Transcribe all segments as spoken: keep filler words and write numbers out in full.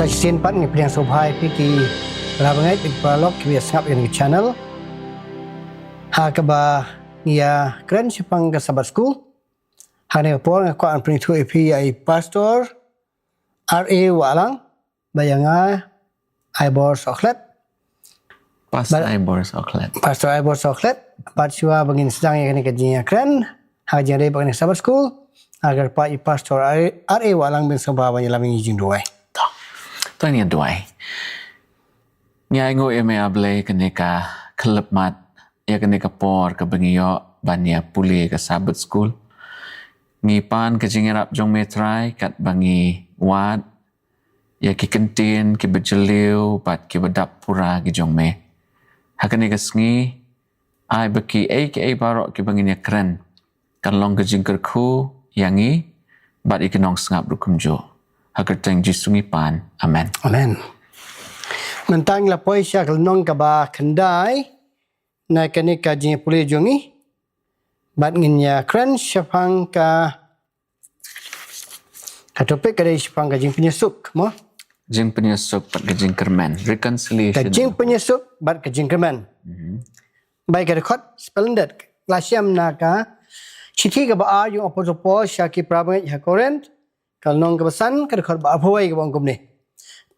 Shisien pat ngi pdiang sngewbha ïa phi ki para bangeit, ki paralok kiba ïa sngap ïa kane ka channel. Ha kaba ngi ïa kren shaphang ka Sabbath School. Ha kane ka por nga kwah ban pynithuh ïa phi ïa i Pastor R A Wahlang, bad ïa nga Aibor Sohkhlet. Pastor Bad- Aibor Sohkhlet. Pastor Aibor Sohkhlet, bad shuwa ba ngin sdang ïa kane ka jingïakren ha ka jingïadei bad kane ka Sabbath School, nga kyrpad ïa i Pastor R A Wahlang, phin sngewbha ban ïalam ïa ngi jingduwai. To. To ngin ïa duwai. Ngi ainguh ïa me, A Blei, kane ka khyllipmat, ïa kane ka por kaba ngi ïoh ban ïa pule ka Sabbath School. Ngi pan ka jingïarap jong me, Trai, katba ngi wad ïa ki kyntien kiba jylliew bad kiba dap pura ki jong me. Ha kane ka sngi, ai ba kiei kiei baroh kiba ngin ïakren kan long ka jingkyrkhu ïa ngi bad ïa ki nongsngap ruh kumjuh. Ha ka kyrteng Jisu ngi pan. Amen. Amen. Mynta ngi la poi sha ka lynnong kaba khyndai na kane ka jingïapule jong ngi, bad ngin ïakren shaphang ka, ka topic ka dei shaphang ka jingpynïasuk, mo? Jingpynïasuk bad ka jingkyrmen. Reconciliation. Ka jingpynïasuk bad ka jingkyrmen. Mhm. Ba ïa ka dkhot splendid la shem na ka shithi kaba ar jong u Apostol Paul sha ki para bangeit ha Korinth, ka lynnong kaba san, ka dkhot ba arphew wei, kaba ong kumne: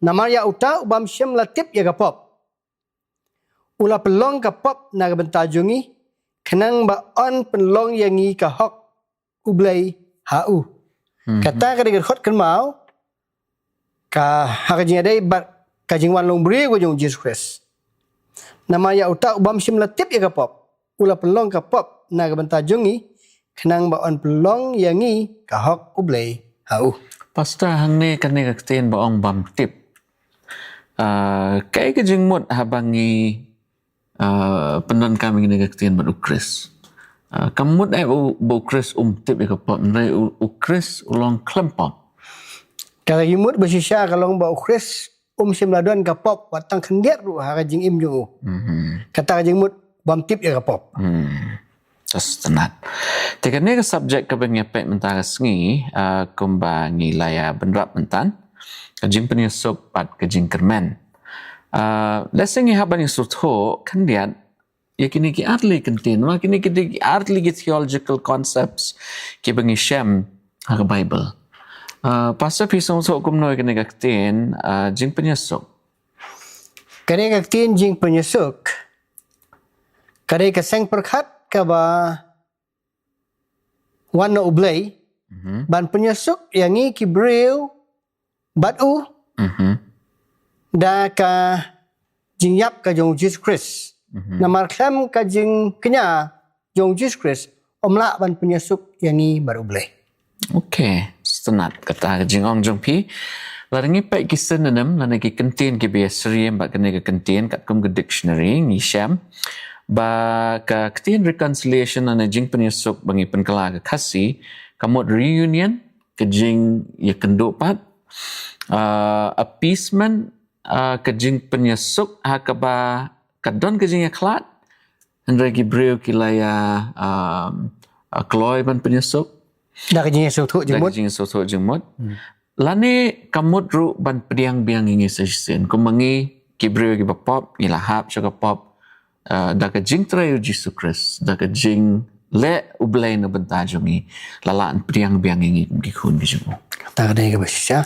Namar ïa uta u bym shym la tip ïa ka pop, u la pynlong ka pop na ka bynta jong ngi, khnang ba yn pynlong ïa ngi ka hok U Blei ha u. Mhm. Kata ka dei ka dkhot kynmaw ka ha ka jingïadei bad ka jingwan long briew ka jong u Jisu Khrist. Namar ïa uta u bym shym la tip ïa ka pop, u la pynlong ka pop na ka bynta jong ngi, khnang ba yn pynlong ïa ngi ka hok U Blei ha u. Pastor, hangne kane ka ktien ba ong bym tip. Ah, kaei ka jingmut haba ngi, ah, pyndonkam ïa kane ka ktien bad u Khrist? Ah, kam mut eh ba u, ba u Khrist um tip ïa ka pop, hynrei u, u Khrist u long khlem pop. Ka jingmut ba shisha ka long ba u Khrist um shym la don ka pop wat tang khyndiat ruh ha ka jingim jong u. Mhm. Kata ka jingmut bym tip ïa ka pop. Hmm. Sngewtynnat. Te kane ka subject kaba ngi ïa peit mynta ka sngi, ah, kumba ngi la ïa bynrap mynta, ka jingpynïasuk bad ka jingkyrmen. Ah, lehse ngi hap ban ïasngewthuh khyndiat ïa kine ki artylli ki kyntien, namar kine ki dei ki artylli ki theological concepts kiba ngi shem ha ka Bible. Ah, Pastor, phi sngewthuh kumno ïa kane ka ktien, ah, jingpynïasuk? Kane ka ktien jingpynïasuk ka dei ka seng pyrkhat kaba wan na U Blei, mhm, ban pynïasuk ïa ngi ki briew bad u, mhm, da ka jingïap ka jong u Jisu Khrist. Mhm. Namar khlem ka jingkñia jong u Jisu Khrist, ym lah ban pynïasuk ïa ngi bad U Blei. Okay, sngewtynnat kata ka jingong jong phi. Lada ngi peit ki synonym lane ki kyntien kiba ïasyriem bad kane ka kyntien katkum ka dictionary, ngi shem ba ka ktien reconciliation lane jingpynïasuk ba ngi pynkylla ha ka Khasi ka mut reunion, ka jingïakynduh pat, ah, appeasement, ah, ka jingpynïasuk ha kaba ka don ka jingïakhlad, hynrei ki briew ki la ïa, ah, ah, kloi ban pynïasuk. Da ka jingïasngewthuh jingmut. Da ka jingïasngewthuh jingmut. Hmm. Lane ka mut ruh ban pdiang biang ïa ngi sa shisien. Kumba ngi ki briew kiba pop, ngi la hap sha ka pop, ah, da ka jingtrei u Jisu Khrist, da ka jingleh U Blei na bynta jong ngi, la lah ban pdiang biang ïa ngi kum ki khun ki jong u. Kata ka dei kaba shisha.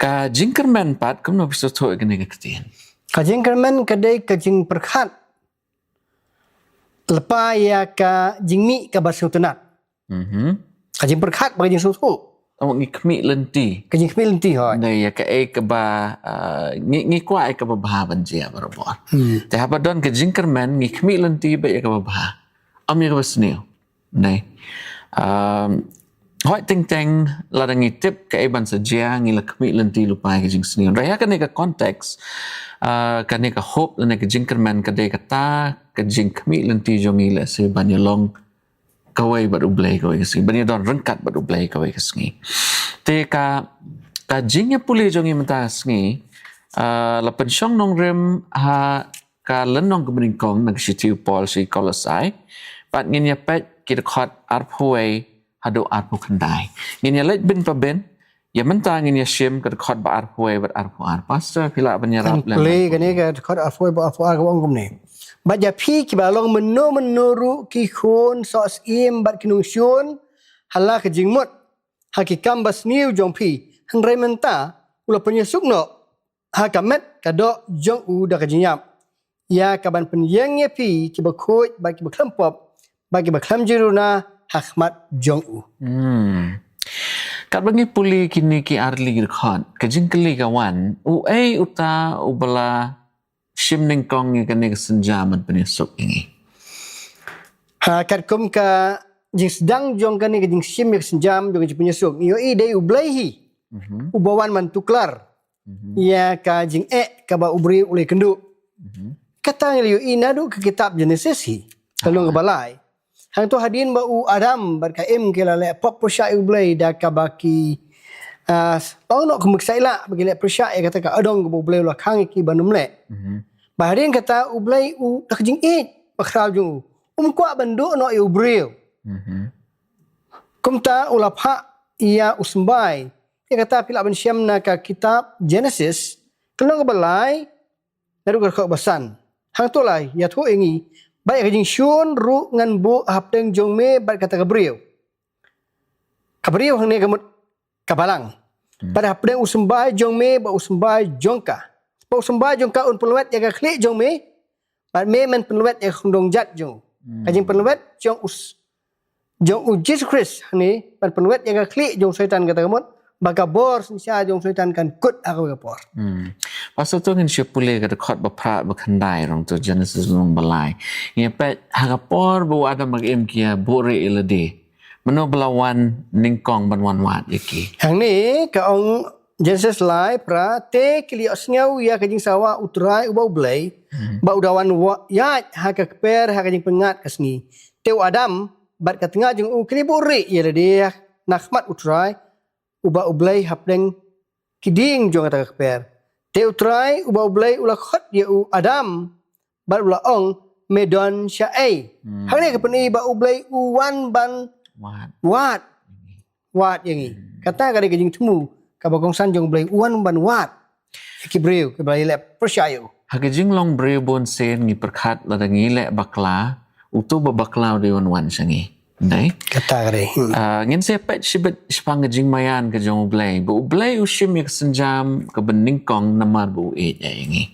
Ka jingkyrmen pat, kumno phi sngewthuh ïa kane ka ktien? Ka jingkyrmen ka dei ka jingpyrkhat lypa ïa ka jingmih kaba sngewtynnat. Mhm. Ka jingpyrkhat bad ka jingsngewthuh. Oh, ngi khmih lynti. Ka jingkhmih lynti, hooid. Ngi ïa kaei kaba, ah, ngi, ngi kwah ïa kaba bha ban jia barabor. Hmm. Te haba don ka jingkyrmen, ngi khmih lynti bad ïa kaba bha, ym ïa kaba sniew. Ngi, um, hooid, teng teng lada ngi tip kaei ban sa jia, ngi la khmih lynti lypa ïa ka jingsniew. Hynrei ha kane ka context, ah, kane ka hope lane ka jingkyrmen ka dei kata ka jingkhmih lynti jong ngi lehse ban ïalong kawei bad U Blei kawei ka sngi, ban ïadon ryngkat bad U Blei kawei ka sngi. Te ka, ka jingïapule jong ngi mynta ka sngi, ah, la pynshong nongrim ha ka lynnong kaba nyngkong na ka shithi u Paul sha ki Kolosai. Bad ngin ïa peit ki dkhot arphew wei haduh arphew khyndai. Ngin ïa leit bin pa bin, Ïa mynta ngin ïa shim ka dkhot ba arphew wei bad arphew ar. Pastor, phi lah ban ïarap lem. Plie kane ka dkhot arphew wei bad arphew ar kaba ong kumne. Bad ïa phi kiba long mynno mynno ruh ki khun soh syiem bad ki nongshun ha la ka jingmut ha ki kam basniew jong phi. Hynrei mynta u la pynïasuk noh ha ka met ka doh jong u da ka jingïap, ïa ka ban pynïeng ïa phi kiba khuid bad kiba khlem pop bad kiba khlem jingruna ha khmat jong u. Hmm. Katba ngi pule kine ki arli ki dkhot, ka jingkylli ka wan, uei uta uba la shim nyngkong ïa kane ka sienjam ban pynïasuk ïa ngi? Ha, katkum ka jingsdang jong kane ka jingshim ïa ka sienjam jong ka jingpynïasuk, ngi ïohi dei U Blei hi uba wan ban tuklar ïa ka jingeh kaba u briew u la ïakynduh. Kata ngi la ïohi naduh ka kitab Genesis hi, ka lynnong kaba lai. Hangto hadien ba u Adam bad ka Im ki la leh pop pyrshah ïa U Blei da kaba ki, ah, ong noh kumba ki sahlak ba ki leh pyrshah ïa kata ka adong kaba U Blei u la khang ïa ki ban ym leh. Bad hadien kata U Blei u da ka jingïeit bakhraw jong u, um kwah ban duh noh ïa u briew. Kumta u la phah ïa u symbai. Ïa kata phi lah ban shem na ka kitab Genesis, ka lynnong kaba lai, naduh ka dkhot ba san. Hangto la ïathuh ïa ngi ba ïa ka jingshun ruh ngan buh hapdeng jong me bad kata ka briew. Ka briew hangne ka mut ka balang. Bad hapdeng u symbai jong me bad u symbai jong ka. Bad u symbai jong ka un pynlwet ïa ka khlieh jong me, bad me men pynlwet ïa ka khongdong jat jong u. Ka jingpynlwet jong u s-, jong u Jisu Khrist hangne ban pynlwet ïa ka khlieh jong u Soitan kata ka mut ba ka bor synshar jong u Soitan kan kut ha kawei ka por. Hmm. Pastor, to ngin shu pule ka dkhot ba phra ba khyndai ruh, to Genesis lynnong ba lai. Ngi peit ha ka por ba u Adam bad ka Im ki ïa buhrieh ïa lade, mano ba la wan nyngkong ban wan wad ïa ki? Hangne ka ong Genesis lai phra, te ki la ïohsngew ïa ka jingsawa U Trai uba U Blei, ba u da wan wa-, ïaid ha ka kper ha ka jingpyngngad ka sngi. Te u Adam bad ka tnga jong u ki la buhrieh ïa lade na khmat U Trai uba U Blei hapdeng ki dieng jong kata ka kper. Te U Trai uba U Blei u la khot ïa u Adam bad u la ong, me don shaei? Hangne ka pyni ba U Blei u wan ban wad, wad ïa ngi. Kata ka dei ka jingthmu kaba kongsan jong U Blei, u wan ban wad ïa ki briew kiba la ïaleh pyrshah ïa u. Ha ka jinglong briew bun sien ngi pyrkhat lada ngi leh bakla, uto ba bakla u dei ban wan sha ngi. Dei? Kata ka dei. Hmm. Ah, ngin sa peit shibit shaphang ka jingmaïan ka jong U Blei. Ba U Blei u shim ïa ka sienjam kaba nyngkong namar ba u ïeit ïa ngi.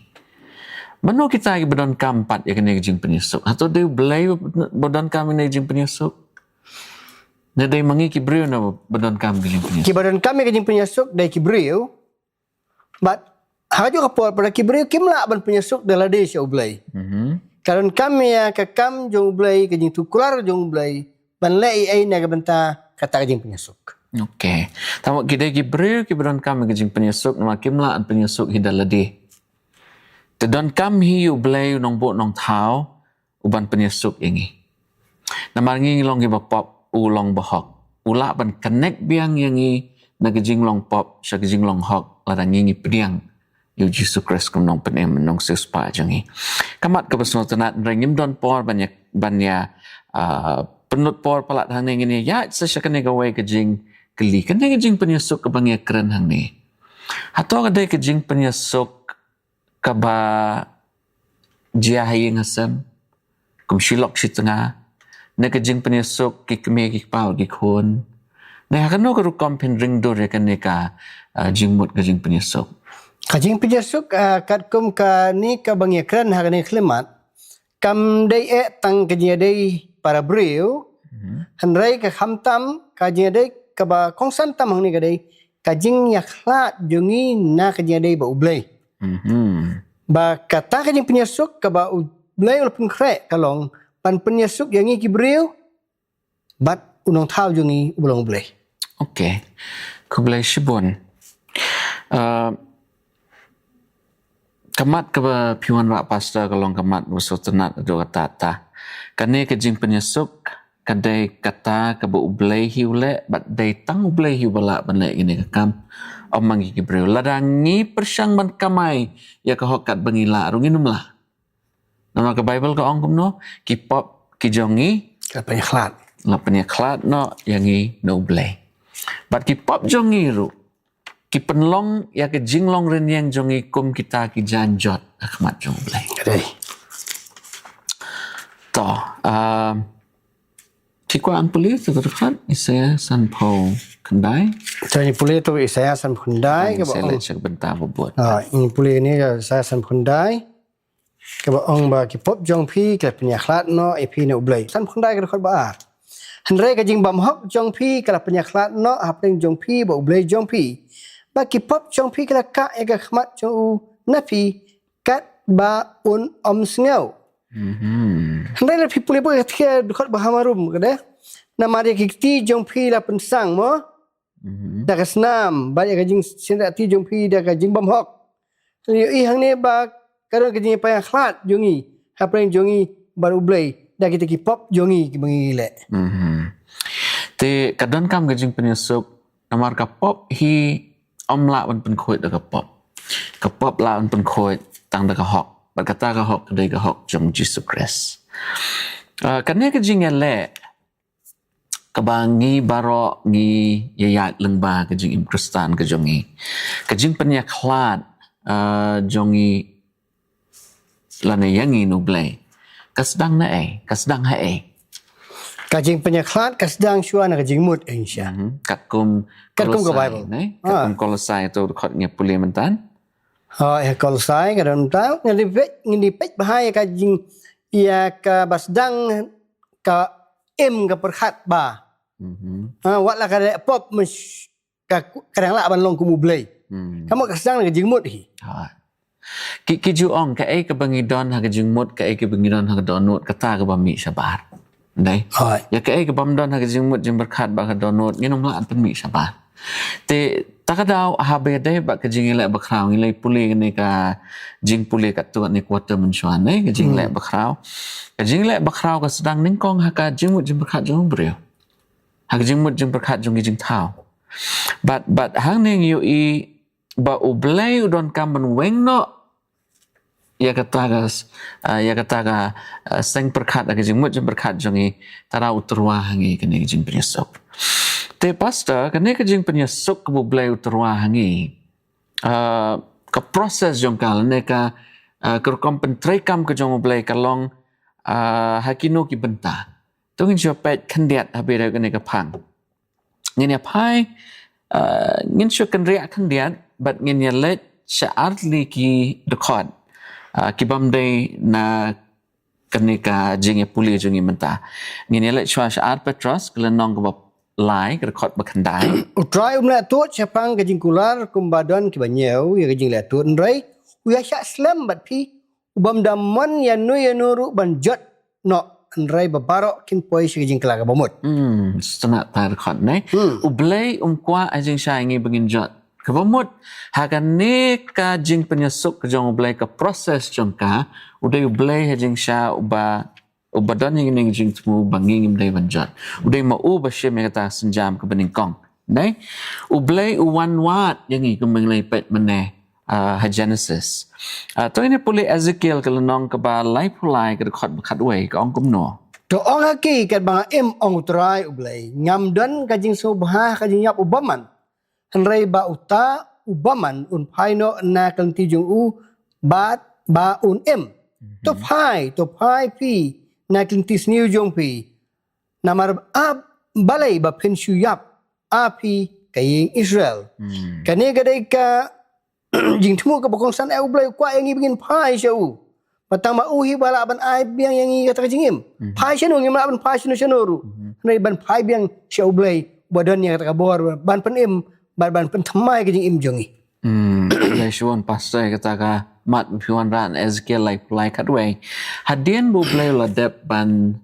Mano kita kiba donkam pat ïa kane ka jingpynïasuk? Hato dei U Blei ba donkam ïa kane ka jingpynïasuk? Ne dei ma ngi ki briew na ba donkam ka jingpynïasuk? Kiba donkam ïa ka jingpynïasuk dei ki briew. Bad ha kajuh ka por pat ki briew kim lah ban pynïasuk da lade sha U Blei. Ka donkam ïa ka kam jong U Blei, ka jingtuklar jong U Blei ban leh ei ei na ka bynta kata ka jingpynïasuk. Okey. Tangba ki dei ki briew kiba donkam ïa ka jingpynïasuk namar kim lah ban pynïasuk hi da lade. Te donkam hi U Blei u nongbuh nongthaw u ban pynïasuk ïa ngi. Namar ngi ngi long kiba pop, u long bahok. U lah ban connect biang ïa ngi na ka jinglong pop sha ka jinglong hok lada ngi ngi pdiang ïa U Jisu Khrist kum u nongpynim, u nongsiewspah jong ngi. Ka mat kaba sngewtynnat, hynrei ngim don por ban ïa, ban ïa, ah, pynlut por palat hangne, ngin ïa ïaid sa sha kane kawei ka jingkylli, kane ka jingpynïasuk kaba ngi ïa kren hangne. Hato ka dei ka jingpynïasuk kaba jia ha ïing ha sem, kum shi lok shi tnga, ne ka jingpynïasuk ki kmie ki kpa ki khun, ne ha kano ka rukom phin ring dur ïa kane ka, ah, jingmut ka jingpynïasuk? Ka jingpynïasuk, ah, katkum kane kaba ngi ïa kren ha kane ka khyllipmat, kam dei eh tang ka jingïadei para briew, hynrei ka khamtam ka jingïadei kaba kongsan tam hangne ka dei ka jingïakhlad jong ngi na ka jingïadei bad U Blei. Ba kata ka jingpynïasuk kaba U Blei u la pynkhreh ka long ban pynïasuk ïa ngi ki briew bad u nongthaw jong ngi uba long U Blei. Okey. Khublei shibun. Ah, ka mat kaba phi wanrah, Pastor, ka long ka mat ba sngewtynnat haduh katta katta. Kane ka jingpynïasuk ka dei kata kaba U Blei hi u leh, bad dei tang U Blei hi uba lah ban leh kane ka kam. Ym ma ngi ki briew. Lada ngi pyrshang ban kamai ïa ka hok katba ngi lah ruh ngin ym lah. Namar ka Baibl ka ong kumno, ki pop ki jong ngi, ka la pynïakhlad, la pynïakhlad noh ïa ngi na U Blei. Bad ki pop jong ngi ruh ki pynlong ïa ka jinglong rynïeng jong ngi kum kita ki jaiñ jot ha khmat jong U Blei. Ka dei. To, ah, ki kwah ngan pule to ka dkhot Isaiah sanphew khyndai. To ngi pule to Isaiah sanphew khyndai ka ba Isaiah ong. Leh sha ka bynta ba bud. Ah, ngi pule ni Isaiah sanphew khyndai ka ba ong ba ki pop jong phi ka la pynïakhlad noh ïa phi na U Blei. Sanphew khyndai ka dkhot ba ar. Hynrei ka jingbymhok jong phi ka la pynïakhlad noh hapdeng jong phi bad U Blei jong phi. Bad ki pop jong phi ka la kah ïa ka khmat jong u na phi kat ba un ym sngew. Mhm. Hynrei lada phi pule ba ka dkhot ba harum ka dei. Namar ïa ki kti jong phi la pynsang mo. Mhm. Da ka snam bad ïa ka jingsynrah kti jong phi da ka jingbymhok. Ïohi hangne ba ka don ka jingpynïakhlad jong ngi hapdeng jong ngi bad U Blei da kita ki pop jong ngi ki ba ngi leh. Mhm. Te ka donkam ka jingpynïasuk namar ka pop hi ym lah ban pynkhuid da ka pop. Ka pop lah ban pynkhuid tang da ka hok. Bad kata ka hok ka dei ka hok jong Jisu Khrist. Ah, kane ka jingïaleh kaba ngi baroh ngi ïaid lyngba ka jingim Khristan ka jong ngi. Ka jingpynïakhlad ah, jong ngi lane ïa ngi na U Blei. Ka sdang na ei, ka sdang ha ei. Ka jingpynïakhlad ka sdang shuwa na ka jingmut ïa ngi sha. Mhm. Katkum Katkum ka Kolosai, Bible. Ne? Ah. Katkum Kolosai to dkhot ngi pule myntan. Ha ïa Kolosai ka don ta ngi di peit ngi di peit ba ha ïa ka jing ïa ka ba sdang ka im ka pyrkhat ba. Mhm. Ha wat la ka dei pop mys ka ka dang lah ban long kum U Blei. Hmm. Ka mut ka sdang na ka jingmut hi. Ha. Ki ki ju ong kaei kaba ngi don ha ka jingmut kaei kaba ngi don ha ka dohnud kata kaba mih shabar. Dei. Hoi. Ïa kaei kaba ym don ha ka jingmut jingpyrkhat bad ka dohnud ngin ym lah ban pynmih shabar. Te ta ka daw haba ïadei bad ka jingïaleh bakhraw ngi la pule kane ka jingpule katto katne quarter mynshuwa ne ka jingleh bakhraw. Ka jingleh bakhraw ka sdang nyngkong ha ka jingmut jingpyrkhat jong u briew. Ha ka jingmut jingpyrkhat jong ki jingthaw. Bad bad hangne ngi ïohi ba U Blei u donkam ban weng noh ïa kata ka s- ah, ïa kata ka ah, seng pyrkhat ka jingmut jingpyrkhat jong ngi, tara u tyrwa ha ngi kane ka jingpynïasuk. Te pastor kane ka jingpynïasuk kaba U Blei u tyrwa ha ngi, ah, ka process jong ka lane ka ah, ka rukom pyntreikam ka jong U Blei ka long ah, ha kino ki bynta. To ngin shu peit khyndiat haba ïadei kane ka phang. Ngin ïa phai ah, ngin shu kynriah khyndiat bad ngin ïa leit sha ar tylli ki dkhot ah, ki bym dei na kane ka jingïapule jong ngi mynta. Ngin ïa leit shuwa sha ar Petros ka lynnong kaba lai ka dkhot ba khyndai. U Trai um leh tud shaphang ka jingkular kumba don kiba ñiew ïa ka jingleh tud hynrei u ïa shah slem bad phi u bym da mon ïa no ïa no ruh ban jot noh hynrei ba baroh kin poi sha ka jingkylla kaba mut. Hmm, sngewtynnat ta dkhot ne. Hmm. U Blei um kwah ha jingshai ngi ba ngin jot. Kaba mut ha kane ka jingpynïasuk ka jong U Blei ka process jong ka u dei U Blei ha jingshai uba uba don ïa kane ka jingthmu ba ngi ngim dei ban jot. U dei ma u ba shim ïa kata ka sienjam kaba nyngkong. Dei? U Blei u wan wad ïa ngi kumba ngi la peit mynne ah, ha Genesis. Ah, to ngin ïa pule Ezekiel ka lynnong kaba laiphew lai ka dkhot ba khatwei ka ong kumno. To ong ha ki katba nga im ong U Trai U Blei ngam don ka jingsngewbha ka jingïap u bymman. Hynrei ba uta u bymman un phai noh na ka lynti jong u bad ba un im. To phai to phai phi na ka lynti sniew jong phi. Namar a balei ba phin shu ïap a phi ka ïing Israel. Kane ka dei ka jingthmu kaba kongsan eh U Blei u kwah ïa ngi ba ngin phai sha u. Ba tang ma u hi ba lah ban ai biang ïa ngi kata ka jingim. Phai shano ngim lah ban phai shano shano ruh. Hynrei ban phai biang sha U Blei ba don ïa kata ka bor ban pynim bad ban pynthymmai ka jingim jong ngi. Hmm, lei shuh pastor kata ka mat phi wanrah na Ezekiel laiphew lai khatwei. Hadien ba U Blei u la dep ban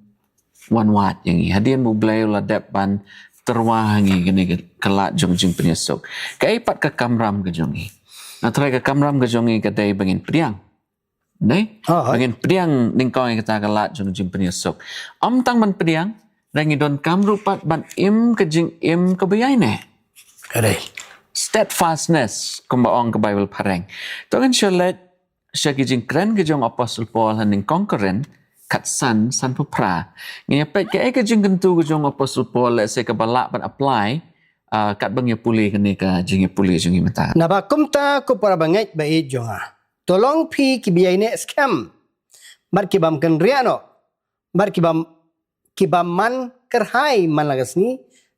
wan wad ïa ngi. Hadien ba U Blei u la dep ban tyrwa ha ngi kane ka lad jong jingpynïasuk. Kaei pat ka kamram ka jong ngi. Na trai ka kamram ka jong ngi ka dei ba ngin pdiang. Dei? Ba ngin pdiang nyngkong ïa kata ka lad jong jingpynïasuk. Ym tang ban pdiang, hynrei ngi donkam ruh pat ban im ka jingim kaba ïaineh. Ka dei. Steadfastness kumba ong ka Bible phareng. To ngin shu leit sha ki jingkren ka jong Apostol Paul ha nyngkong Korinth khatsan sanphew phra. Ngin ïa peit kaei ka jingkyntu ka jong Apostol Paul lehse kaba lah ban apply Ah, kat ba ngi pule kane ka jingïapule jong ngi mynta. Naba kumta, ko para bangeit ba ïeit jong nga, to long phi ki ba ïaineh skhem, bad ki bym kynriah noh, bad ki bym, ki bym man kyrhai man la ka sngi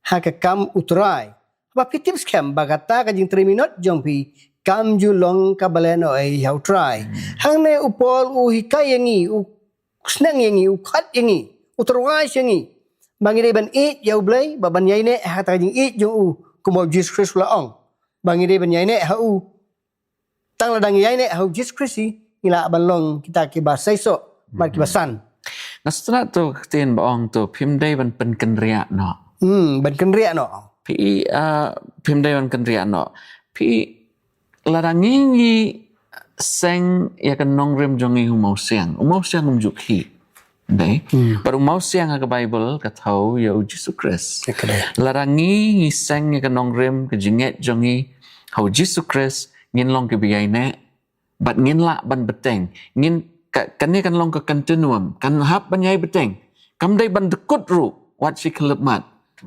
ha ka kam U Trai. Ba phi tip skhem ba kata ka jingtrei minot jong phi kam ju long kaba lehnohei ïa U Trai. Hangne u Paul u hikai ïa ngi, u sneng ïa ngi, u khot ïa ngi, u tyrwa ïa ngi ba ngi dei ban ïeit ïa U Blei, ba ban ïaineh ha kata ka jingïeit jong u, kumba U Jisu Khrist u la ong ba ngi dei ban ïaineh ha u. Tang lada ngi ïaineh ha U Jisu Khrist, ngi lah ban long kita kiba seisoh bad kiba san. Nga sngewtynnat to ka ktien ba ong to, phim dei ban pynkynriah noh. Hmm, ban kynriah noh. Phi, ah, phim dei ban kynriah noh. Phi, lada ngi, ngi seng ïa ka nongrim jong ngi ha u mawsiang, u mawsiang um ju khih. Dei. Hmm. Bad u mawsiang ha ka Baibl ka thew ïa U Jisu Khrist. Ïa ka dei. Lada ngi, ngi seng ïa ka nongrim, ka jingngeit jong ngi ha U Jisu Khrist, ngin long kiba ïaineh, bad ngin lah ban bteng. Ngin ka, kane kan long ka continuum, kan hap ban ïai bteng. Kam dei ban dkut ruh wat shi khyllipmat.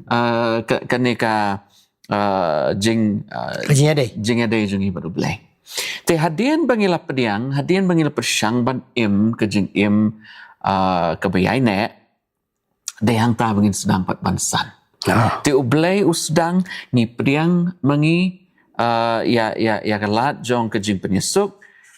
Ah, ka, kane ka, ah, jing, ah, ka jingïadei, jingïadei jong ngi bad U Blei. Te hadien ba ngi la pdiang, hadien ba ngi la pyrshang ban im ka jingim, ah, kaba ïaineh, dei hangta ba ngin sdang pat ban san. Ah. Te U Blei u sdang, ngi pdiang ma ngi, ah, ïa, ïa, ïa ka lad jong ka jingpynïasuk,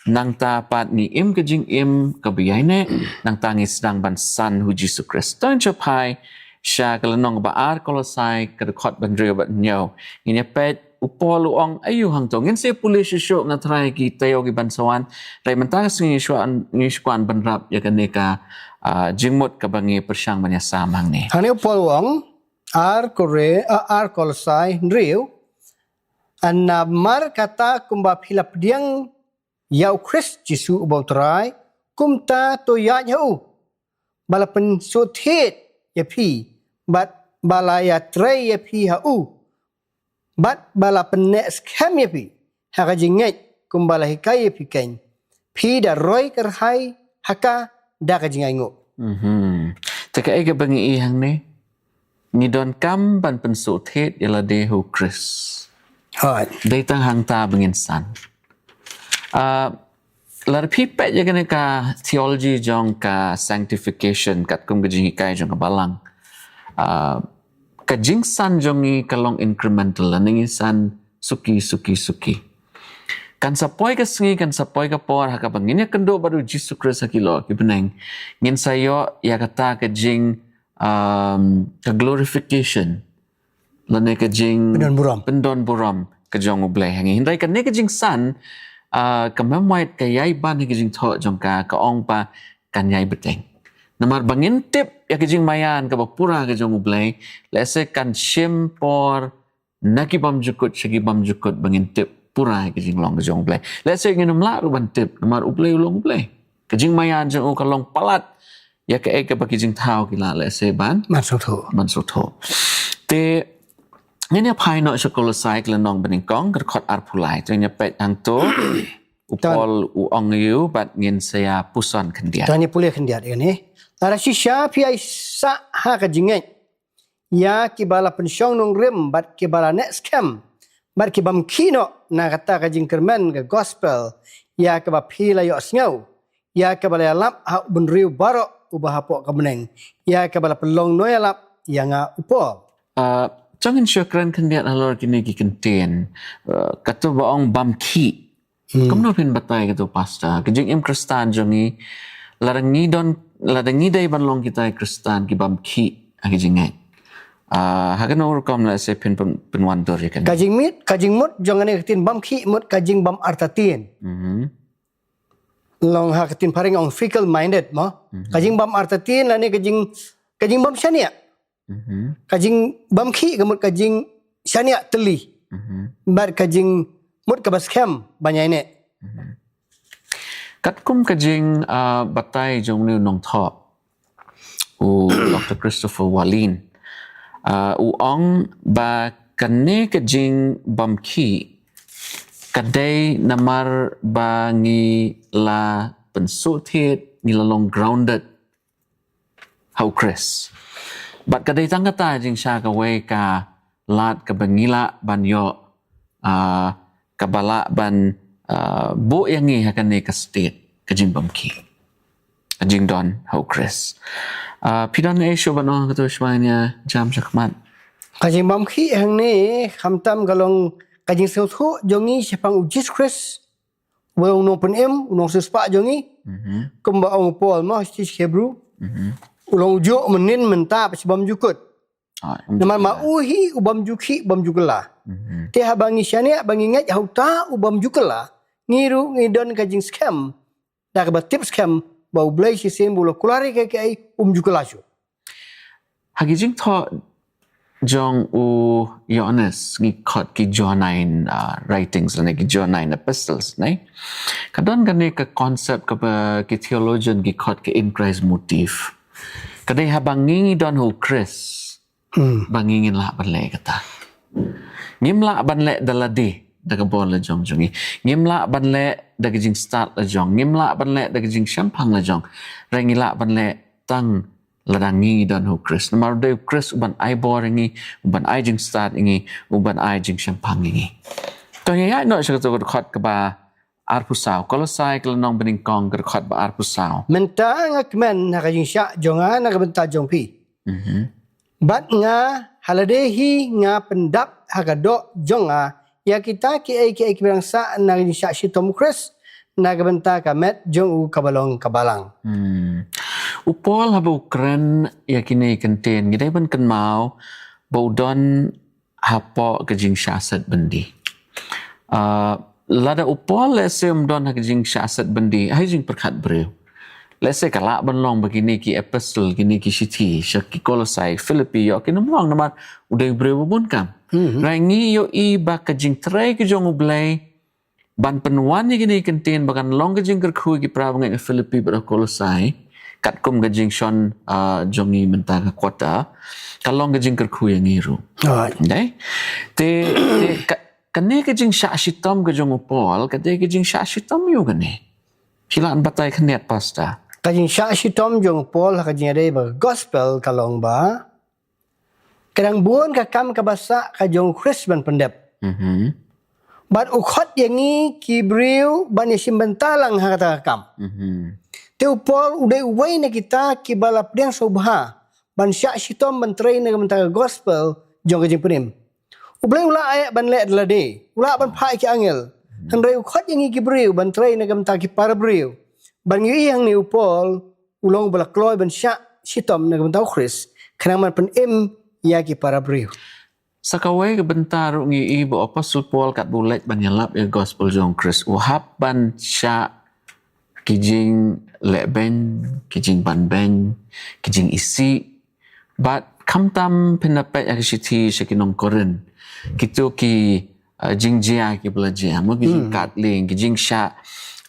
nangta pat ngi im ka jingim kaba ïaineh, nangta ngi sdang ban san ha U Jisu Khrist. To ngin shu phai sha ka lynnong ba ar Kolosai, ka dkhot ba hynriew bad hynñiew. Ngin ïa peit, u Paul u ong aïu hangto. Ngin sa pule shuh shuh, nga tharai ki taïew ki ban sa wan. Hynrei mynta ka sngi ngi shu wan, ngi shu kwah ban wrap ïa kane ka, ah, jingmut kaba ngi pyrshang ban ïasam hangne. Hangne u Paul u ong, ar Kore, ah, ar Kolosai hynriew, namar kata kumba phi la pdiang ïa U Khrist Jisu uba U Trai, kumta to ïaid ha u, ba la pynsngewthuh ïa phi, bad ba la ïatrei ïa phi ha u, bad ba la pynneh skhem ïa phi ha ka jingngeit, kumba la hikai ïa phi keiñ, phi da roi kyrhai ha ka da ka jingainguh. Mhm. Te kaei kaba ngi i hangne? Ngi donkam ban pynsngewthuh ïa lade ha U Khrist. Hooid. Dei tang hangta ba ngin san. Ah, lada phi peit ïa kane ka theology jong ka sanctification, katkum ka jinghikai jong ka Balang. Ah, ka jingsan jong ngi ka long incremental, lane ngi san suki, suki, suki. Kan sa poi ka sngi, kan sa poi ka por, ha kaba ngin ïakynduh bad U Jisu Khrist ha ki lyoh ki bneng, ngin sa ïoh ïa kata ka jing, um, ka glorification, lane ka jing pyndon burom, pyndon burom ka jong U Blei ha ngi. Hynrei kane ka jingsan, ah, ka Mem White ka ïai ban ha ka jingthoh jong ka, ka ong ba kan ïai bteng. Namar ba ngin tip ïa ka jingmaïan kaba pura ka jong U Blei, lehse kan shim por na ki bymjukut sha ki bymjukut ba ngin tip pura ïa ka jinglong ka jong U Blei. Lehse ngin ym lah ruh ban tip, namar U Blei u long U Blei. Ka jingmaïan jong u ka long palat ïa kaei kaba ki jingthaw ki lah lehse ban, ban sngewthuh, ban sngewthuh. Te ngin ïa phai noh sha Kolosai ka lynnong banyngkong, ka dkhot arphew lai. Te ngin ïa peit hangto u Paul u ong aïu, bad ngin sa ïa puson khyndiat. Te ngin ïa pule khyndiat ïa kane. Lada shisha phi ïai sah ha ka jingngeit ïa kiba la pynshong nongrim bad kiba la neh skhem bad ki bym khih noh na kata ka jingkyrmen ka gospel ïa kaba phi la ïohsngew, ïa kaba la ïalap ha u bynriew baroh uba hapoh ka bneng, ïa kaba la pynlong nongïalap ïa nga u Paul. Ah, to ngin shu kren khyndiat halor kine ki kyntien. Ah, kato ba ong bym khih. Hmm. Kumno phin batai kato, Pastor? Ka jingim Khristan jong ngi, lada ngi don, lada ngi dei ban long kita ki Khristan ki bym khih ha ka jingngeit, ah, ha kano rukom lehse phin pyn-, pynwandur ïa kane? Ka jingmut, ka jingmut jong kane ka ktien bym khih mut ka jingbym artatien. Mhm. Long ha ka ktien phareng ong fickle minded mo. Mhm. Ka jingbym artatien lane ka jing, ka jingbym shaniah. Mhm. Ka jingbym khih ka mut ka jingshaniah tylli. Mhm. Bad ka jingmut kaba skhem ban ïaineh. Mhm. Katkum ka jing, ah, batai jong une u nongthoh, u Doktor Christopher Walin, ah, u ong ba kane ka jingbym khih ka dei namar ba ngi la pynsngewthuh, ngi la long grounded ha u Khrist. Bad ka dei tang kata jingshai kawei ka, lad kaba ngi lah ban ïoh, ah, kaba lah ban, ah, buh ïa ngi ha kane ka state ka jingbymkhih, ka jingdon ha u Khrist. Ah, phi don ei shuh ban ong ha kato, shuwa ngin ïa jam shakhmat? Ka jingbymkhih hangne khamtam ka long ka jingsngewthuh jong ngi shaphang u Jisu Khrist, uba long u nongpynim, u nongsiewspah jong ngi. Mhm. Kumba ong u Paul mo ha shithi sha ki Hebru, mhm, u long u juh mynnin mynta bad shibymjukut. Ah, namar ma u hi u bym ju khih, bym ju kylla. Mhm. Te haba ngi shaniah ba ngi ngeit ha uta u bym ju kylla, ngi ruh ngi don ka jingskhem da kaba tip skhem ba U Blei shisien ba u la kular ïa kiei kiei um ju kylla shuh. Ha ki jingthoh jong u Ïoannis ngi khot ki Johannine, ah, writings lane ki Johannine epistles ne. Ka don kane ka concept kaba ki theologian ki khot ka in Christ motif. Ka dei haba ngi ngi don ha u Khrist, hmm, ba ngi ngin lah ban leh kata. Ngim lah ban leh da lade, da ka bor la jong jong ngi. Ngim lah ban leh da ka jingstad la jong. Ngim lah ban leh da ka jingshemphang la jong. Hynrei ngi lah ban leh tang lada ngi ngi don ha u Khrist. Namar u dei u Khrist uban ai bor ïa ngi, uban ai jingstad ïa ngi, uban ai jingshemphang ïa ngi. To ngin ïaid noh sha kato ka dkhot kaba arphew saw. Kolosai ka lynnong banyngkong ka dkhot ba arphew saw. Mynta nga kmen ha ka jingshah jong nga na ka bynta jong phi. Mhm. Bad nga ha lade hi nga pyndap ha ka doh jong nga ïa kita kiei kiei kiba dang sah na ka jingshah shitom u Khrist na ka bynta ka met jong u kaba long ka balang. Hmm. U Paul haba u kren ïa kine ki kyntien ngi dei ban kynmaw ba u don hapoh ka jingshah set byndi. Ah, lada u Paul lehse um don ha ka jingshah set byndi ha ka jingpyrkhat briew, lehse ka lah ban long ba kine ki epistle, kine ki shithi sha ki Kolosai, Philippi ïoh kin ym long namar u dei u briew ba bun kam. Mhm. Hynrei ngi ïohi ba ka jingtrei ka jong U Blei ban pynwan ïa kine ki kyntien ba kan long ka jingkyrkhu ïa ki para bangeit ha Philippi bad ha Kolosai, katkum ka jingshon, ah, jong ngi mynta ka quarter, ka long ka jingkyrkhu ïa ngi ruh. Alright. Dei? Te, te ka, kane ka jingshah shitom ka jong u Paul ka dei ka jingshah shitom ïa u kane. Phi lah ban batai khyndiat, Pastor. Ka jingshah shitom jong u Paul ha ka jingïadei bad ka gospel ka long ba ka dang bun ka kam kaba sah ka jong u Khrist ban pyndep. Mhm. Bad u khot ïa ngi ki briew ban ïashim bynta lang ha kata ka kam. Mhm. Te u Paul u dei uwei na kita kiba la pdiang sngewbha ban shah shitom ban trei na ka bynta ka gospel jong ka jingpynim. U Blei u la ai ban leh da lade, u la ban phah ïa ki angel. Hynrei u khot ïa ngi ki briew ban trei na ka bynta ki para briew. Ban ngi ïohi hangne u Paul u long ba la kloi ban shah shitom na ka bynta u Khrist khnang ban pynim ïa ki para briew. Sa kawei ka bynta ruh ngi ïohi ba u Apostol Paul katba u leit ban ïalap ïa ka gospel jong u Khrist u hap ban shah ki jingleh beiñ, ki jingban beiñ, ki jingisih. Bad khamtam phin da peit ha ka shithi sha ki nong Korinth, kito ki, uh, jingjia kiba la jia, mo, ki, hmm, jingkatling, ki jingshah,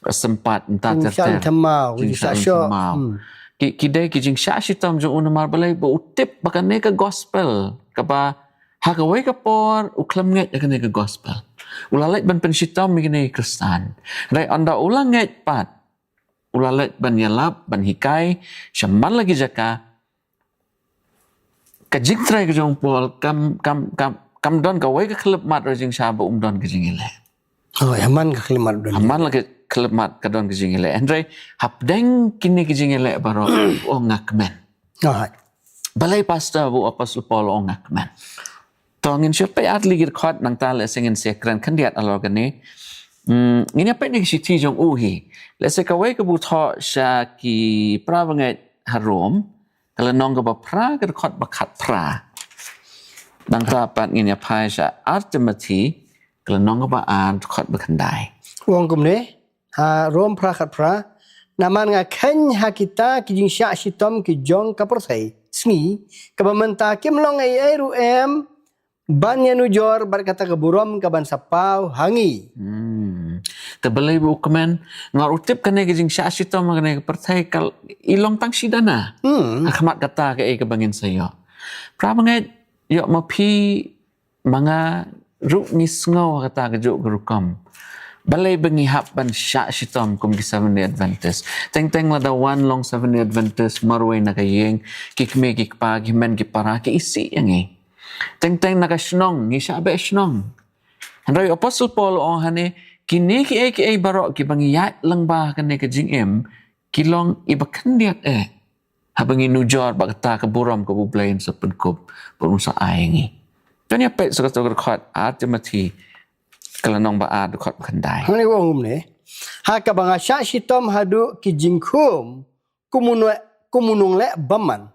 uh, sympat mynta ter ter. Jingshah lynti maw, jingshah lynti maw. Hmm. Ki, ki dei ki jingshah shitom jong u namar balei, ba u tip ba kane ka gospel kaba ha kawei ka por u khlem ngeit ïa kane ka gospel. U la leit ban pynshitom ïa kine ki Khristan. Hynrei ynda u la ngeit pat, u la leit ban ïalap, ban hikai sha man la ki jaka. Ka jingtrei ka jong u Paul kam, kam, kam, kam don kawei ka khyllipmat ruh jingshah ba um don ka jingïaleh. Oh, ha man ka khyllipmat don. Ha man la ka khyllipmat ka don ka jingïaleh. Hynrei hapdeng kine ki jingïaleh baroh u ong nga kmen. Oh. Balei Pastor, ba u Apostol Paul u ong nga kmen? To ngin shu peit ar tylli ki dkhot, nangta lehse ngin sa kren khyndiat halor kane. Hmm, ngin ïa peit na ka shithi jong u hi. Lehse kawei kaba u thoh sha ki para bangeit ha Rom, ka lynnong kaba phra, ka dkhot ba khatphra. Nangta pat ngin ïa phai sha ar Timothi, ka lynnong kaba ar, dkhot ba khyndai. U ong kumne, ha Rom phra khatphra: Namar nga kheiñ ha kita ki jingshah shitom ki jong ka pyrthei sngi, kaba mynta kim long ei ei ruh em ban ïanujor bad kata ka burom kaban sa paw ha ngi. Hmm. Te balei ba u kmen? Namar u tip kane ka jingshah shitom ha kane ka pyrthei ka i long tang shi dana. Hmm. Ha khmat kata kaei kaba ngin sa ïoh. Para bangeit, ïoh ma phi ma nga ruh ngi sngew ha kata kajuh ka rukom. Balei ba ngi hap ban shah shitom kum ki Seventh Day Adventist? Teng teng lada wan long Seventh Day Adventist marwei na ka ïing, ki kmie ki kpa, ki hynmen ki para ki isih ïa ngi. Teng teng na ka shnong, ngi shah beh shnong. Hynrei u Apostle Paul u ong hangne, kine kiei kiei baroh kiba ngi ïaid lyngba kane ka jingim, ki long iba khyndiat eh. Haba ngi nujor ba kata ka burom kaba U Blei un sa pynkup, ba un sa ai ngi. To ngin ïa peit sa kata ka dkhot, ar Timothi, ka lynnong ba ar dkhot ba khyndai. Hangne u ong kumne. Ha kaba nga shah shitom haduh ki jingkhum, kum u nong-, kum u nongleh bymman.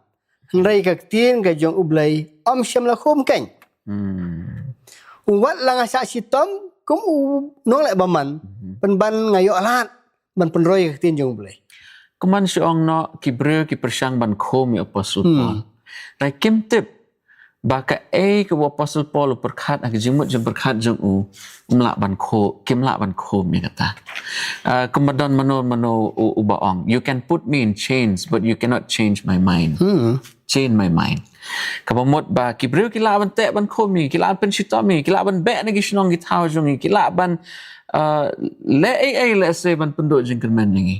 Hynrei ka ktien ka jong U Blei, ym shym la khum keiñ. Hmm. Wat la nga shah shitom, kum u nongleh bymman. Mhm. Pynban nga ïoh lad ban pynroi ka ktien jong U Blei. Kumban shu ong noh, ki briew ki pyrshang ban khum ïa u Apostle Hmm. Paul. Hynrei kim tip ba kaei kaba u Apostle Paul u pyrkhat ha ka jingmut jingpyrkhat jong u, um lah ban khum, kim lah ban khum ïa kata. Ah, kumba don mano mano u, uba ong, "You can put me in chains, but you cannot change my mind." Hmm. Change my mind. Kaba mut ba ki briew ki lah ban teh ban khum ïa ngi, ki lah ban pynshitom ïa ngi, ki lah ban beh na ki shnong ki thaw jong ngi, ki lah ban, ah, leh ei ei lehse ban pynduh jingkyrmen ïa ngi.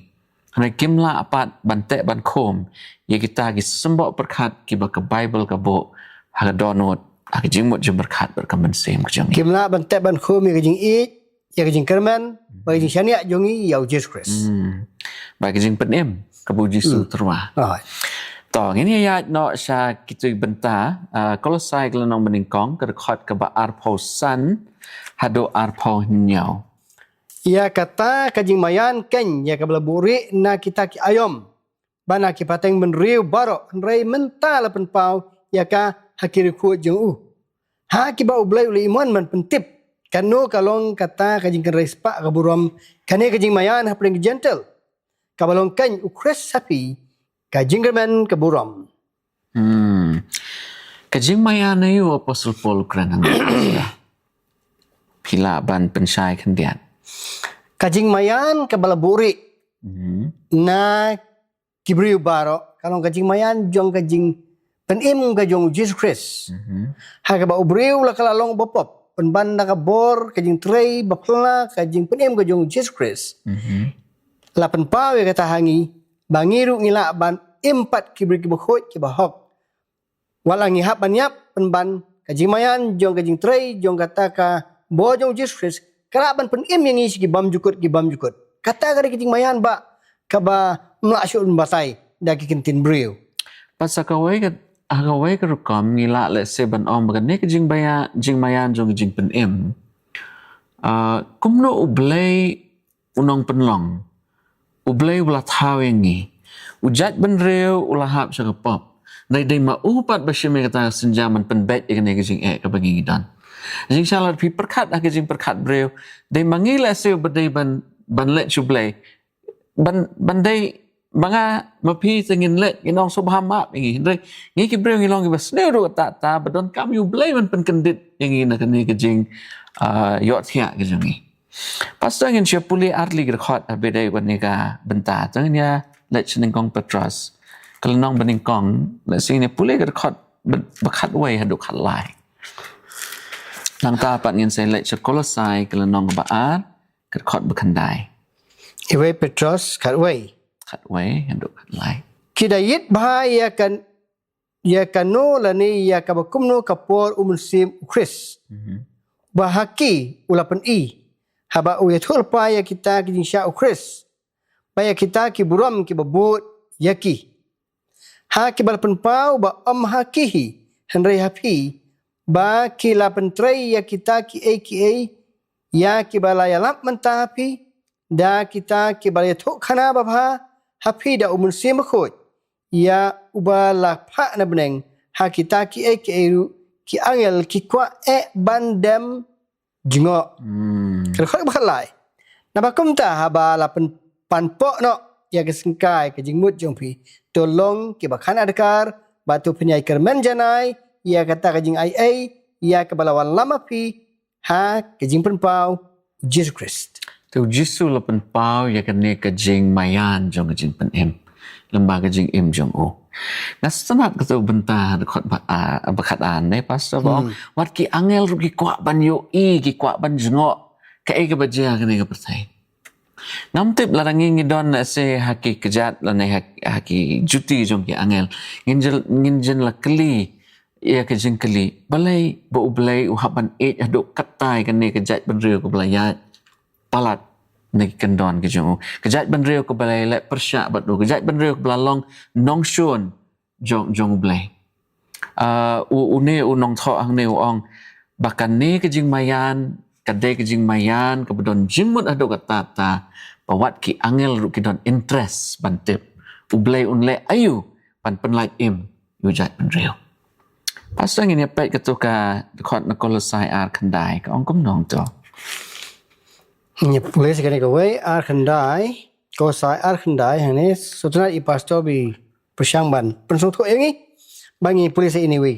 Hynrei kim lah pat ban teh ban khum ïa kita ki symboh pyrkhat kiba ka Baibl ka buh ha ka dohnud, ha ka jingmut jingpyrkhat bad ka mynsiem ka jong ngi. Kim lah ban teh ban khum ïa ka jingïeit, ïa ka jingkyrmen, bad ka jingshaniah jong ngi ïa u Jisu Khrist. Hmm. Bad ka jingpynim kaba u Jisu Hmm. u tyrwa. Right. To, ngin ïa ïaid noh sha kitu ki bynta, ah, Kolosai ka lynnong banyngkong, ka dkhot kaba arphew san haduh arphew hynñiew. Ïa kata ka jingmaïan keiñ ïa kaba la buhrieh na kita ki aïom, bad na ki pateng bynriew baroh, hynrei mynta la pynpaw ïa ka ha ki riewkhuid jong u. Ha kiba U Blei u la imon ban pyntip kano ka long kata ka jingkynrei spah ka burom, kane ka jingmaïan hapdeng ki Jentil, kaba long keiñ u Khrist ha phi, ka jingkyrmen ka burom. Hmm. Ka jingmaïan aïu u Apostle Paul u kren hangne? Phi lah ban pynshai khyndiat. Ka jingmaïan kaba la buhrieh Hmm. na ki briew baroh, ka long ka jingmaïan jong ka jingpynim ka jong u Jisu Khrist. Mhm. Ha kaba u briew la ka la long uba pop, pynban da ka bor ka jingtrei baphylla ka jingpynim ka jong u Jisu Khrist. Mhm. La pynpaw ïa kata ha ngi, ba ngi ruh ngi lah ban im pat ki briew kiba khuid kiba hok. Wat la ngi hap ban ïap, pynban ka jingmaïan jong ka jingtrei jong kata ka bor jong u Jisu Khrist, ka lah ban pynim ïa ngi sha ki bymjukut ki bymjukut. Kata ka dei ka jingmaïan ba kaba ym lah shuh ban batai da ki ktien briew. Bad sa kawei ka, ha kawei ka rukom ngi lah lehse ban ong ba kane ka jingbaïa-, jingmaïan jong ka jingpynim. Ah, kumno U Blei u nongpynlong, U Blei u la thaw ïa ngi. U jait bynriew u la hap sha ka pop. Dei, dei ma u pat ba shim ïa kata ka sienjam ban pynbeit ïa kane ka jingeh kaba ngi don. Jingshisha lada phi pyrkhat ha ka jingpyrkhat briew, dei ma ngi lehse ba dei ban, ban leit sha U Blei. Ban, ban dei ma nga ma phi te ngin leit, ngin ong sngewbha map ïa ngi. Hynrei ngi ki briew ngi long kiba sniew ruh katta katta, ba donkam ïa U Blei ban pynkyndit ïa ngi na kane ka jing, ah, ïohthiah ka jong ngi. Pastor, ngin sa pule ar tylli ki dkhot ha ba ïadei bad kane ka bynta. To ngin ïa leit sha nyngkong Petros, ka lynnong banyngkong, lehse ngin ïa pule ka dkhot ba, ba khatwei haduh khatlai. Nangta pat ngin sa leit sha Kolosai, ka lynnong ba ar, ka dkhot ba khyndai. Iwei Petros khatwei. Khatwei haduh khatlai. Ki da ïit bha ïa kan ïa kano lane ïa kaba kumno ka por u Mynsiem u Khrist. Mhm. Ba ha ki u la pyni, haba u ïathuhlypa ïa kita ki jingshah u Khrist, ba ïa kita ki burom kiba bud ïa ki. Ha kiba la pynpaw ba ym ha ki hi, hynrei ha phi, ba ki la pyntrei ïa kita kiei kiei, ïa kiba la ïalap mynta ha phi, da kita kiba la ïathuhkhana babha ha phi da u Mynsiem Bakhuid, ïa uba la phah na bneng, ha kita kiei kiei ruh ki angel ki kwah eh ban dem jngoh. Hmm. Ka dkhot ba khatlai. Naba kumta haba la pyn-, pan poh noh ïa ka syngkai ka jingmut jong phi, to long kiba khan adkar, bad to pynïaid kyrmen janai ïa kata ka jingaiei ïa kaba la wallam ha phi, ha ka jingpynpaw u Jisu Khrist. Te u Jisu u la pynpaw ïa kane ka jingmaïan jong ka jingpynim lyngba ka jingim jong u. Nga sngewtynnat kata ka bynta ha dkhot ba, ah, ba khatar ne, Pastor, ba ong, hmm, wat ki angel ruh ki kwah ban ïohi, ki kwah ban jngoh kaei kaba jia ha kane ka pyrthei. Ngam tip lada ngi, ngi don lehse ha ki kjat lane ha, ha ki juti jong ki angel, ngin jin, ngin jin la kylli ïa ka jingkylli, balei ba U Blei u hap ban ïeit haduh katta ïa kane ka jaitbynriew kaba la ïaid palat na ki kyndon ki jong u. Ka jaitbynriew kaba la leh pyrshah bad u. Ka jaitbynriew kaba la long nongshun jong, jong U Blei. Ah, u, une u nongthoh hangne u ong ba kane ka jingmaïan, ka dei ka jingmaïan kaba don jingmut haduh katta katta, ba wat ki angel ruh ki don interest ban tip U Blei un leh aïu ban pynlait im ïa u jaitbynriew. Pastor, ngin ïa peit kato ka dkhot na Kolosai ar khyndai, ka ong kumno to? Ngin ïa pule sa kane kawei, ar khyndai, Kolosai ar khyndai, hangne sngewtynnat ïa i pastor ba i pyrshang ban pynsngewthuh ïa ngi. Ba ngin pule sa anyway.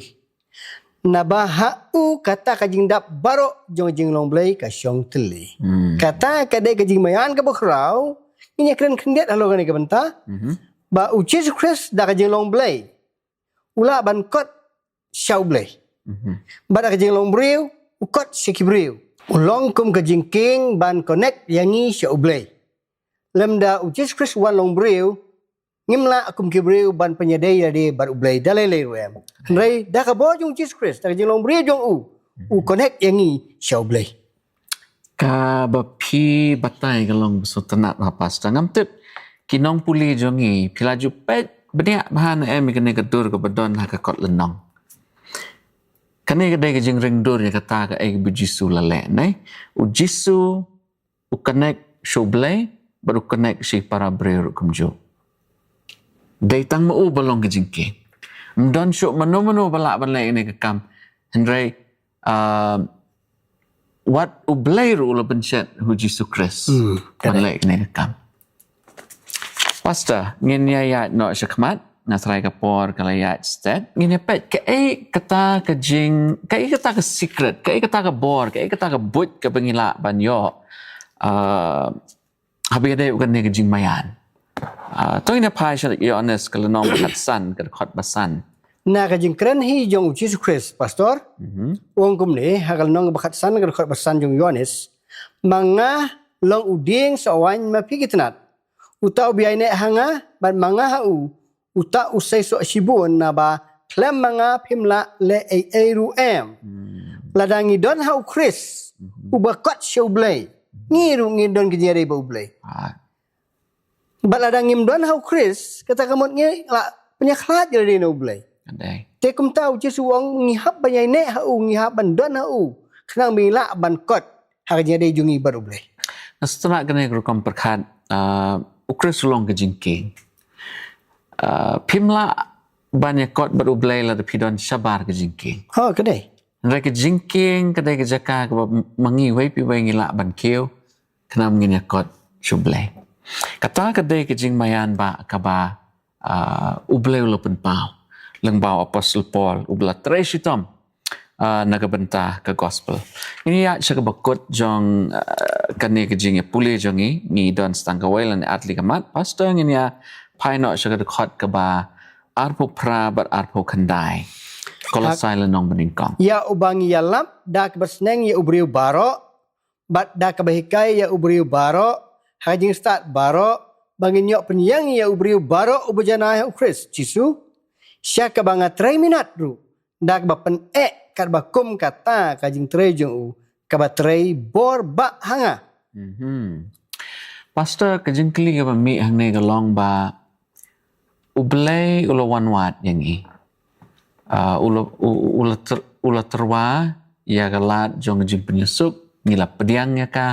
Naba ha u kata ka jingdap baroh jong ka jinglong Blei ka shong tylli. Hmm. Kata ka dei ka jingmaïan kaba khraw, ngin ïa kren khyndiat halor kane ka bynta. Mhm. Ba U Jisu Khrist da ka jinglong Blei u lah ban kot sha U Blei. Mhm. Bad da ka jinglong briew u kot sha ki briew. U long kum ka jingkieng ban connect ïa ngi sha U Blei. Lymda U Jisu Khrist u wan long briew, ngim lah kum ki briew ban pynïadei lade bad U Blei da lei lei ruh em. Hynrei da ka bor jong U Jisu Khrist, da ka jinglong briew jong u, u connect ïa ngi sha U Blei. Kaba phi batai ka long ba sngewtynnat, ha Pastor. Ngam tip ki nongpule jong ngi, phi la ju peit bniah bha ne em ïa kane ka dur kaba don ha ka kot lynnong. Kane ka dei ka jingring dur ïa kata kaei kaba U Jisu u la leh, ne? U Jisu u connect sha U Blei bad u connect sha ki para briew ruh kumjuh. Dei tang ma u ba long ka jingkieng. Ym don shuh mano mano ba lah ban leh kane ka kam. Hynrei, ah, wat U Blei ruh u la pynshet ha U Jisu Khrist, hmm, ban leh kane ka kam. Pastor, ngin ïa ïaid noh sha khmat, nga tharai ka por ka la ïaid stet. Ngin ïa peit kaei kata ka jing, kaei kata ka secret, kaei kata ka bor, kaei kata ka buit kaba ngi lah ban ïoh, ah, haba ïadei bad kane ka jingmaïan. Ah, to ngin ïa phai sha Ïoannis ka lynnong ba khatsan, ka dkhot ba san. Na ka jingkren hi jong U Jisu Khrist, Pastor, mhm, u ong kumne, ha ka lynnong ba khatsan, ka dkhot ba san jong Ïoannis, ma nga long u dieng soh waiñ ma phi ki tnat. Uta uba ïaineh ha nga bad ma nga ha u, uta u sei soh shibun, naba khlem ma nga phim lah leh ei ei ruh em. Hmm. Lada ngi don ha U Khrist, mhm, uba kot sha U Blei, ngi ruh ngi don ka jingïadei bad U Blei. Ah. Bad lada ngim don ha U Khrist, kata ka mut ngi la pynïakhlad ïa lade na U Blei. Ka dei. Te kumta U Jisu u ong ngi hap ban ïaineh ha u, ngi hap ban don ha u, khnang ba ngi lah ban kot ha ka jingïadei jong ngi bad U Blei. Nga sngewtynnat kane ka rukom pyrkhat, ah, U Khrist u long ka jingkieng. Ah, phim lah ban ïakot bad U Blei lada phi don shabar ka jingkieng. Oh, ka dei. Hynrei ka jingkieng ka dei ka jaka kaba ma ngi uwei pa uwei ngi lah ban kiew, khnang ba ngin ïakot sha U Blei. Kata ka dei ka jingmaïan ba kaba, ah, U Blei u la pynpaw lyngba u Apostol Paul, uba la trei shitom, ah, na ka bynta ka gospel. Ngin ïaid sha kaba kut jong, ah, kane ka jingïapule jong ngi, ngi don sa tang kawei lane ar tylli ka mat. Pastor, ngin ïa phai noh sha ka dkhot kaba arphew phra bad arphew khyndai. Kolosai lynnong banyngkong. Ïa uba ngi ïalap da kaba sneng ïa u briew baroh, bad da kaba hikai ïa u briew baroh, ha ka jingstad baroh, ba ngin ïoh pynïeng ïa u briew baroh uba janai ha U Khrist Jisu, sha kaba nga trei minot ruh, da kaba pyneh katba kum kata ka jingtrei jong u, kaba trei bor bah ha nga. Mhm. Pastor, ka jingkylli kaba mih hangne ka long ba U Blei u la wan wad ïa ngi. Ah, u la, u, u la tyrwa ïa ka lad jong ka jingpynïasuk, ngi la pdiang ïa ka,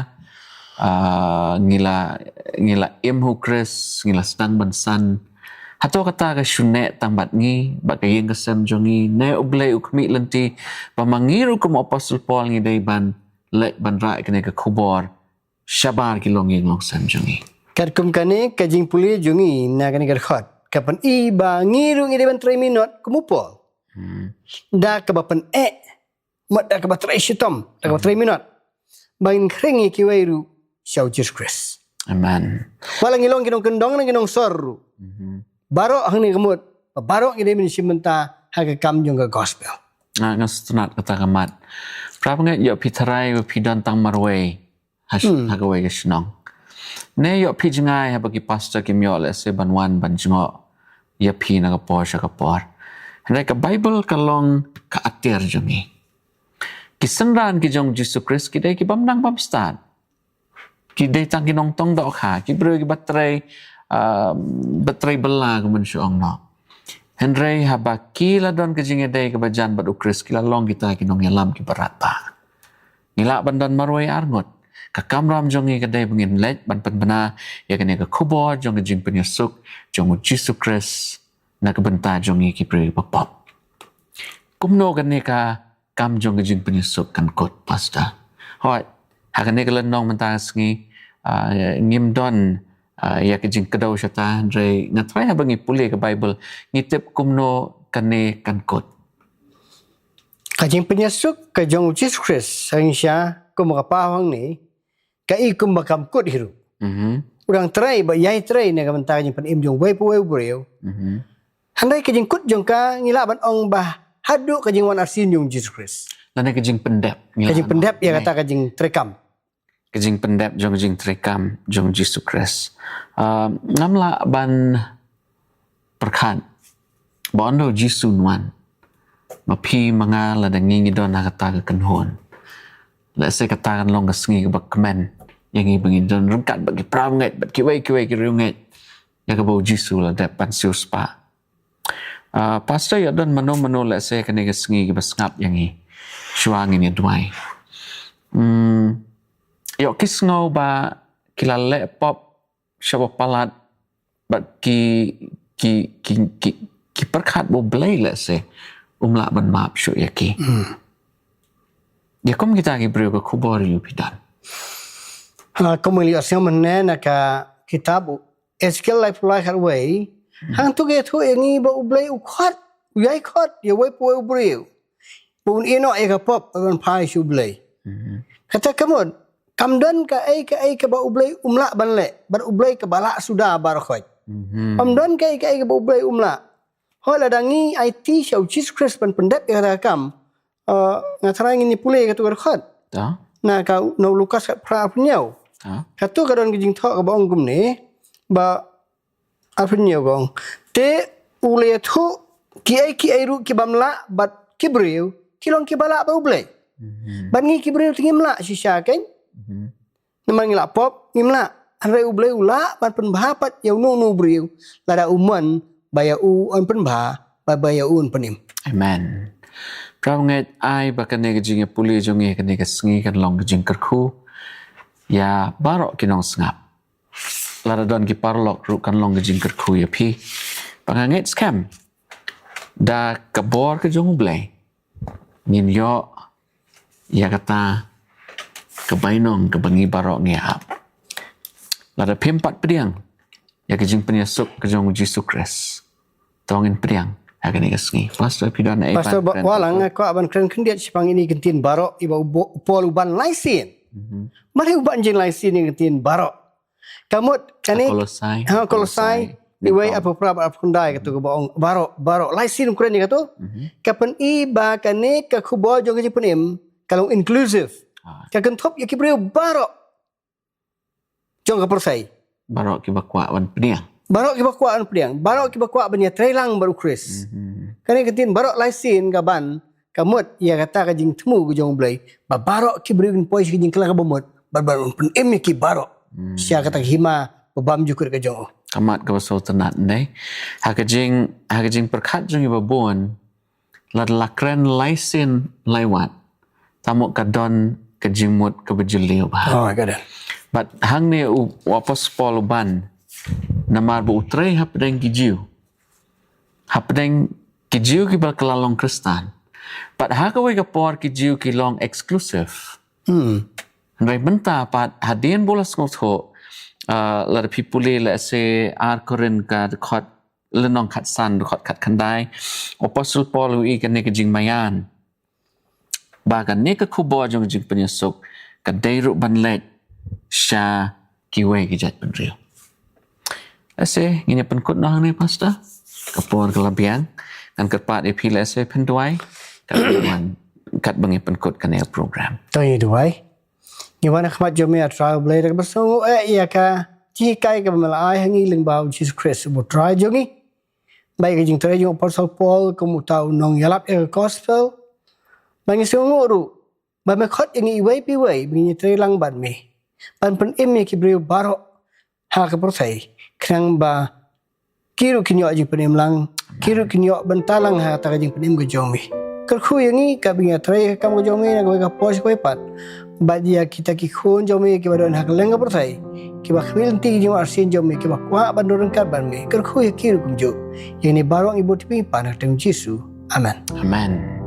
ah, ngi la, ngi la im ha U Khrist, ngi la sdang ban san. Hato kata ka shu neh tang bad ngi, bad ka ïing ka sem jong ngi, ne U Blei u khmih lynti, ba ma ngi ruh kum u Apostol Paul ngi dei ban leit ban rah kane ka khubor shabar ki longïing longsem jong ngi. Katkum kane ka jingpule jong ngi na kane ka dkhot, ka pyni ba ngi ruh ngi dei ban trei minot kum u Paul. Hmm. Da kaba pyneh, mut da kaba trei shitom, da kaba trei minot, ba ngin khring ïa kiwei ruh sha U Jisu Khrist. Amen. Wat la ngi long ki nongkyndong ne ki nongsor ruh, mhm, baroh hangne ka mut ba baroh ngi dei ban shim bynta ha ka kam jong ka gospel. Nga, nga sngewtynnat kata ka mat. Para bangeit, ïoh phi tharai ba phi don tang marwei ha sh-, hmm, ha kawei ka shnong. Ne ïoh phi jngai haba ki pastor kim ïoh lehse ban wan ban jngoh ïa phi na ka por sha ka por. Hynrei ka Baibl ka long ka atiar jong ngi. Ki synran ki jong u Jisu Khrist ki dei ki bym nang bym stad. Ki dei tang ki nongtong dohkha, ki briew kiba trei, ah, ba trei bylla kumba shu ong noh. Hynrei haba ki la don ka jingïadei kaba jan bad u Khrist, ki la long kita ki nongïalam kiba radbah. Ngi lah ban don marwei arngut. Ka kamram jong ngi ka dei ba ngin leit ban pynbna ïa kane ka khubor jong ka jingpynïasuk jong u Jisu Khrist na ka bynta jong ngi ki briew ba pop. Kumno kane ka kam jong ka jingpynïasuk kan kut, Pastor? Hooid, ha kane ka lynnong mynta ka sngi, ah, ngim don, ah, ïa ka jingkdew shata, hynrei nga tharai haba ngi pule ka Baibl, ngi tip kumno kane kan kut. Ka jingpynïasuk ka jong u Jisu Khrist, ha ngi sha, kumba ka paw hangne, ka i kumba kam kut hi ruh. Mhm. U dang trei, ba ïai trei na ka bynta ka jingpynim jong uwei pa uwei u briew. Mhm. Hynrei ka jingkut jong ka ngi lah ban ong ba haduh ka jingwan arsien jong u Jisu Khrist. Lane ka jingpyndep, ngi lah ban ong. Ka jingpyndep ïa kata ka jingtreikam. Ka jingpyndep jong ka jingtreikam jong u Jisu Khrist. Ah, ngam lah ban pyrkhat ba ynda u Jisu un wan, ma phi ma nga lada ngi ngi don ha kata ka kynhun, lehse kata kan long ka sngi kaba kmen ïa ngi ba ngi don ryngkat bad ki para bangeit bad kiwei kiwei ki riewngeit ïa kaba u Jisu u la dep ban siewspah. Ah, Pastor, ïoh don mano mano lehse kane ka sngi kiba sngap ïa ngi shuwa ngin ïa duwai. Hmm, ïoh ki sngew ba ki la leh pop shaba palat bad ki, ki, ki, ki, ki pyrkhat ba U Blei lehse um lah ban map shuh ïa ki. Hmm. Ïa kum kita ki briew ka khubor aïu phi don? Ha, kumba ngi la ïohsngew mynne na ka kitab Ezekiel laiphew lai khatwei. Hmm. Hangto ka ïathuh ïa ngi ba U Blei u khot, u ïai khot ïa uwei pa uwei u briew ba un ïehnoh ïa ka pop, ban phai sha U Blei. Mhm. Kata ka mut, kam don kaei kaei kaba U Blei um lah ban leh, bad U Blei kaba lah suda baroh khoit. Mhm. Kam don kaei kaei kaba U Blei um lah. Hooid, lada ngi aiti sha u Jisu Khrist ban pyndep ïa kata ka kam, eh, nga tharai ngin ïa pule ïa kato ka dkhot. Ta? Na ka, na u Lukas khatphra arphew hynñiew. Ta? Kato ka don ka jingthoh kaba ong kumne, ba arphew hynñiew ka ong. Te u la ïathuh kiei kiei ruh ki bym lah bad ki briew, ki long kiba lah bad U Blei. Mhm. Bad ngi ki briew te ngim lah shisha, keiñ? Mhm. Namar ngi lah pop, ngim lah. Hynrei U Blei u lah ban pynbha pat ïa uno uno u briew lada u mon ba ïa u un pynbha, ba, ba ïa u un pynim. Amen. Para bangeit, ai ba kane ka jingïapule jong ngi kane ka sngi kan long ka jingkyrkhu ïa baroh ki nongsngap. Lada don ki paralok ruh kan long ka jingkyrkhu ïa phi. Ba nga ngeit skhem da ka bor ka jong U Blei ngin ïoh ïa kata ka bainong kaba ngi baroh ngi ap. Lada phim pat pdiang ïa ka jingpynïasuk ka jong U Jisu Khrist, to ngin pdiang ha kane ka sngi. Pastor, phi don ei? Pastor, ba, kren, Walang, nga kwah ban kren khyndiat shaphang ine i kyntien baroh, iba u bo-, u Paul u ban lai sien. Mhm. Balei u ban jin lai sien ïa i kyntien baroh? Ka mut kane, ha, Kolosai. Ha, Kolosai. Kolosai. Iwei, arphew phra bad arphew khyndai kato kaba ong baroh, baroh. Lai sien u kren ïa kato. Mhm. Ka pyni ba kane ka khubor jong ka jingpynim ka long inclusive. Ah. Ka kynthup ïa ki briew baroh jong ka pyrthei. Baroh kiba kwah ban pdiang. Baroh kiba kwah ban pdiang. Baroh kiba kwah ban ïatreilang bad U Khrist. Mhm. Kane ka ktien baroh lai sien ka ban, ka mut ïa kata ka jingthmu ka jong U Blei ba baroh ki briew kin poi sha ka jingkylla kaba mut, bad ban pynim ïa ki baroh. Hmm. Sha kata ka hima ba bymjukut ka jong u. Ka mat kaba sngewtynnat, ne? Ha ka jing, ha ka jingpyrkhat jong ngi ba bun, lada la kren lai sien lai wat, tang mo ka don ka jingmut kaba jylliew bha. Oh, ka don. Bad hangne u, u Apostol Paul u ban, namar ba u trei hapdeng ki Jiw. Hapdeng ki Jiw kiba la kylla long Khristan. Bad ha kawei ka por ki Jiw ki long exclusive. Hmm. Hynrei mynta pat hadien ba u la sngewthuh, ah, lada phi pule lehse ar Korinth ka dkhot, lynnong khatsan, dkhot khatkhyndai, u Apostol Paul u i kane ka jingmaïan ba kane ka khubor jong ka jingpynïasuk ka dei ruh ban leit sha kiwei ki jaitbynriew. Lehse ngin ïa pynkut noh hangne, Pastor. Ka por ka la biang. Ngan kyrpad ïa phi lehse phin duwai, katba ngi pynkut kane ka program. To ïa duwai. Ngi wan ha khmat jong me, A Trai U Blei, da kaba sngewnguh eh ïa ka jinghikai kaba me la ai ha ngi lyngba U Jisu Khrist U Trai jong ngi. Ba ïa ka jingtrei jong u Apostol Paul kum uta u nongïalap ïa ka gospel, ba ngi sngewnguh ruh ba me khot ïa ngi iwei pa iwei ba ngin ïatrei lang bad me, ban pynim ïa ki briew baroh ha ka pyrthei, khnang ba ki ruh kin ïoh jingpynim lang, ki ruh kin ïoh bynta lang ha kata ka jingpynim ka jong me. Kyrkhu ïa ngi katba ngi ïatrei ka kam ka jong me na kawei ka por sha kawei pat, bad ïa kita ki khun jong me kiba don ha kylleng ka pyrthei, kiba khmih lynti ki jingmut arsien jong me, kiba kwah ban don ryngkat bad me, kyrkhu ïa ki ruh kumjuh. Ïa kine baroh ngi buh tipmai pat ha ka kyrteng Jisu. Amen. Amen.